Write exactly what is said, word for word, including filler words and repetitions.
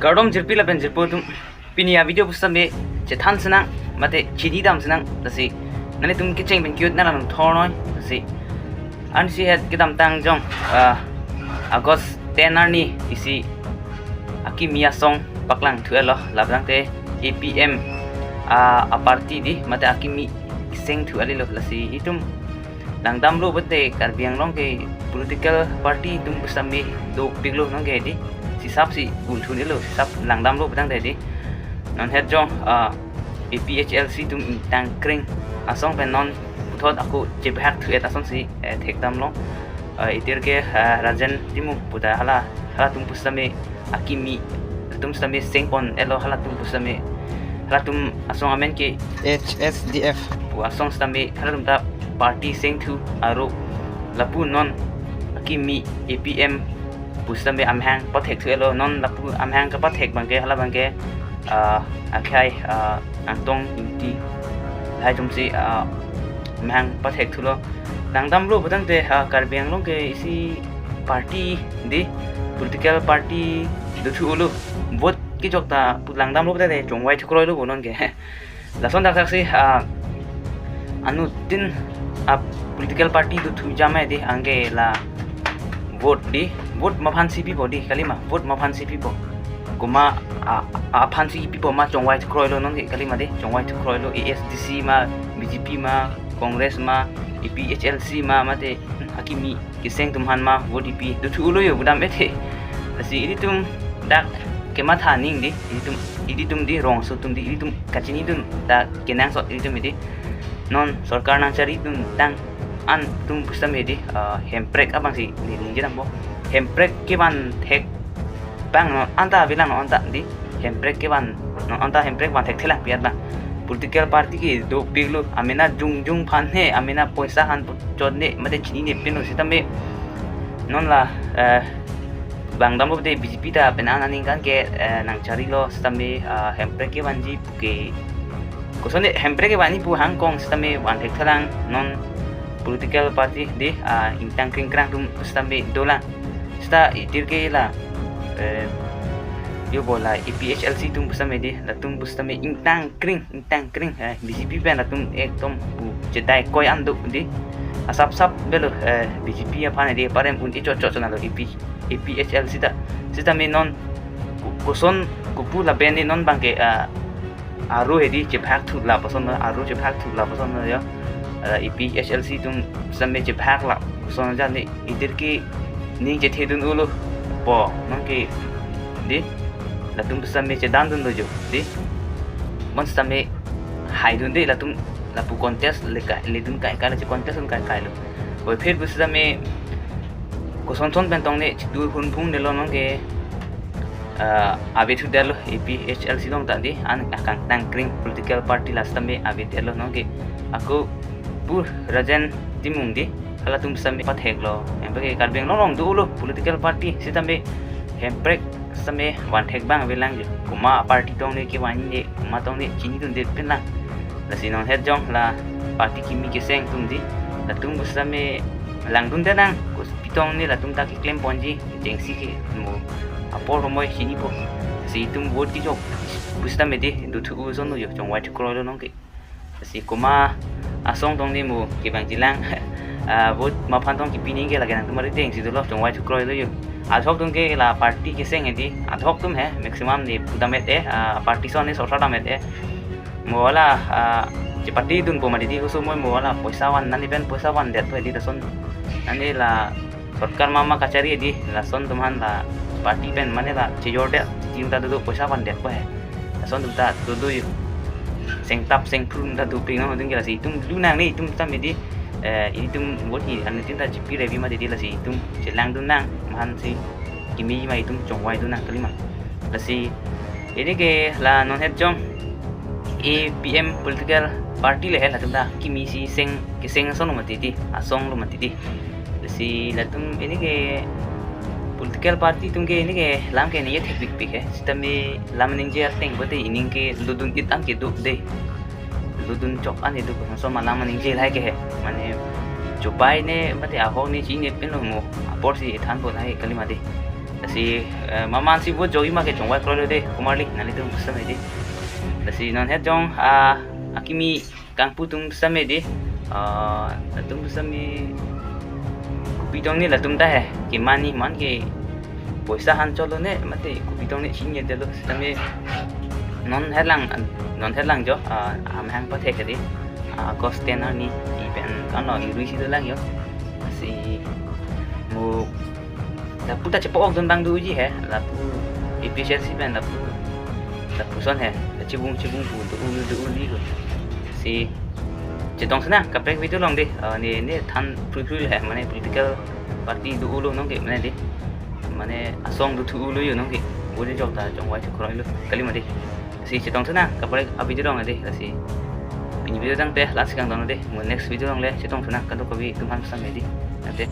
Kardom jirpi lapen jirpo atum, pini a video pusitame chethan sinang, mate chinidam sinang, lasi nanglitum kecheng pen cute nang lang thornoi, lasi ansi het kedamtang jong, ah, August ten arni isi akimi asong paklang thu-etlo, labangte A P M, ah, a party dei, mate akimi seng thu alilo, lasi itum langdamlo, bete Karbi Anglong ke political party atum pusitame dopiklo nonke dei, sisap si ulthunelo, sisap langdamlo petang dei. Non het jong, ah, A P H L C atum ingtangkring asong pen non puthot ako chebhak thu-et asonsi, eh, thekdamlo. Ah, itir ke, ah, Rajen Timung puta hala, halatum pusitame akimi, latum sitame sengpon-etlo, halatum pusitame, halatum asong amen ke H S D F pu asong sitame, halatum ta party seng thu aro lapu non akimi A P M pusitame amahang pathek thu-etlo, non lapu amahang kapathek abangke, hala abangke, ah, akhai, ah, Angtong Ingti, lahai atumsi, ah, amahang pathek thulo. Langdamlo petangte, ah, Karbi Anglong ke isi party dei, political party dothu-olo, vote kejok ta pu langdamlo petangte chongvai thukroilo bo nonke. Lason daksaksi, ah, anuttin, ah, political party dothu jamai dei, anke la vote dei, vote maphansi pipo dei kalima, vote maphansi pipo. Komat a, aphansi pipo ma chongvai thukroilo nonke kalima dei, chongvai thukroilo, A S D C ma, B J P ma, Congress ma, A P H L C ma, mate akimi keseng atum aphan ma vote ipi, dothu-olo yo budam ethe. Lasi ilitum dak kematha aning dei, ilitum, ilitum dei, rongso atum dei, ilitum kachinidun ta kenangsot ilitum dei. Non sorkar nangchariduntang an atum pusitame dei, ah, hemprek abangsi ne ningjedampo. Hemprek kevan thek abang non anta avelang non anta dei, hemprek kevan non anta, hemprek van thekthelang pi-et lang. Political party ke dopiklo, amena jongjong aphan he, amena poisa aphan chotne, mate chinine pinlo sitame non la, eh, langdamlo bete B J P ta penang aningkan ke, eh, nangcharilo sitame, ah, hemprek kevanji pu ke, kosonne hemprek kevanji pu hangkong sitame van thekthelang, non political party dei, ah, ingtangkring krang atum sitame dolang. Sita itir ke la, eh, yo bo la A P H L C atum pusitame dei, latum pusitame ingtangkring, ingtangkring, eh, B J P pen latum ekdom pu chedai koi an do dei. Asapsap avelo, eh, B J P aphan dei, parem un-e chotchot chonalo A P, A P H L C ta. Sitame non ko-, koson kopu lapen dei non abangke, ah, aro he dei chebhak thu lapuson, aro chebhak thu lapuson yo. Ah, A P H L C atum sitame chebhak lapuson jani itir ke ning chethedun-olo po nonke dei, latum sitame chedandunlo jo dei. Bon sitame haidun dei latum, lapu contest le kai, ledun kai kai, la che contest dun kai kailo. Oi, phet pusitame kosonson pen tong ne chitu hunphung nelo nonke, ah, ave thudetlo A P H L C along ta dei, an akangtangkring political party la sitame avedetlo nonke. Ako pu Rajen Timung dei, halatum sitame patheklo. Hemprek ke Karbi Anglong along dolo political party sitame hemprek sitame van thek abang avelang jo. Komat party tong ne kevan ne, komat tong ne chinidunde pinlang. Lasi non het jong la party kimi keseng atum dei, latum pusitame langdunde nang, kopi tong ne latum ta keklemponji, jengsi ke mo apor romoi chinipo. Lasi itum vote kejok pusitame dei dothu-o ason yo, chongvai thukroilo nonke. Lasi komat asong tong ne mo kevangjilang, ah, vote maphan tong kipi ningke lake nangtum ari dengsi dolo, chongvai thukroilo yo. Adhok atum ke la party keseng he dei, adhok atum he, maximum ne pudam-et-e, ah, party ason ne sorsa dam-et-e. Mo la, ah, chepatidunpo mati dei, koso mo, mo la poisa van, nani pen poisa vandetpo dei lason. Nani la sorkar mama kachari dei, lason atum aphan la party pen mane la chejordet, tim ta dodo poisa vandetpo he. Lason atum ta dodo yo. Sengtap sengphru ta dopik nang ding, lasi itum lunang ne, itum sitame dei, eh, itum vote hi anuttin ta chipi revi mati dei, lasi itum chelangdun nang, maphansi kimi ma itum chongvaidun nang kalima. Lasi ini ke la non het jong A P M political party le he, latum ta kimi si seng, keseng asong lo mati dei, asong lo mati dei. Lasi latum ini ke political party atum ke ini ke lam ke ningje thekpikpik he. Sitame lam ningje ateng bete ining ke lodun-it an kedo dei, lodun chok an kedo, koson ma lam ningje lahai ke he. Mane chupai ne mate ahok ne chinine pinlo mo, aporsi thanpo lahai kalima dei. Si, eh, maman si vote jogi ma ke chongvai kroilo dei, komarli, nanglitum pusitame dei. Lasi non het jong, ah, akimi kangpu atum pusitame dei. Ah, latum pusitame kopi tong ne latum ta he, keman ne man ke poisa han cholo ne, mate kopi tong ne chinine detlo, sitame non het lang, non het lang jo, ah, amahang pathek dei. Ah, August ten arni, pen ko-an lo, irui si dolang jo. Si mo lapu ta chepa-ok dun abang doji he, lapu A P H L C pen lapu, lapuson he, chibung chibung pu do-o do-o li ko. Si chetong sinang kaprek video along dei, ah, ne, ne than phrui phrui he, mane political party do-olo non ke, mane dei, mane asong dothulo jo non ke, bodi jok ta chongvai chokroilo, kali ma dei. Si chetong sinang kaprek a video along dei, lasi pini video tangte lasi kangton dei, mo next video along le chetong sinang kadokave atum aphan pusitame dei, ante.